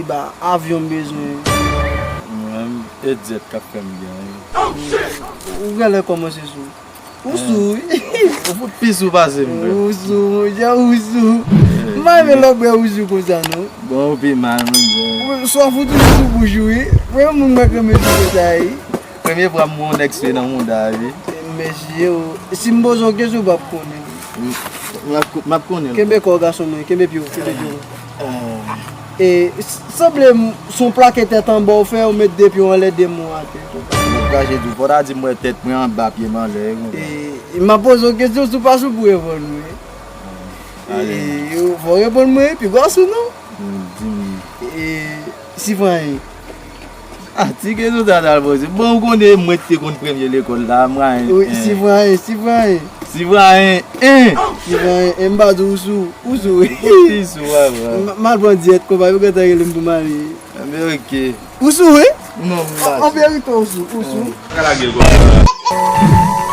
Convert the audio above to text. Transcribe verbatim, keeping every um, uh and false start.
Ba, avyon m bezwen. Mwen menm, e dyèt k ap fè m byen wi. Ou genlè kòmanse sou. Ou sou wi. Ou fout pi sou pase m vre. Ou sou, monchè, ou sou. M pa renmen lè w bwè ou sou konsa non. Bon, ou pi mal, monchè. Swaf ou toujou sou bouch ou wi. Premye moun mwen renmen sou konsa wi. Premye fwa m wè yon nèg swe nan mouda wi. Mesye o, si m poze w kesyon ou p ap konnen. M ap ko- m ap konnen l. Kenbe kò w gason mwen, kenbe pye w, kenbe pye w. E s- sanble m s on plake tèt anba w fè ou met de pye w anlè de men w atè. Mwen krache tou, fò ta di m wè tèt mwen anba pye m anlè wi. E m ap poze w kesyon si w pa sou pou reponn mwen. E fò w reponn mwen, pi gason non. Di m. E si fwa anyen. Ah, ti kesyon sa ta l poze. Bon, ou konnen mwen ki te konn premye lekòl la, mwen. Wi, si fwa anyen, si fwa anyen. Si fwa anyen, en. Si fwa anyen, en m pa di w sou, ou sou wi. Ti sou a vre. M al pran dyèt konpa, yo gentan rele m pou m ale. Enben ok. Ou sou wi? Non, m pa. An verite ou sou, ou sou. Ka lage l konsa.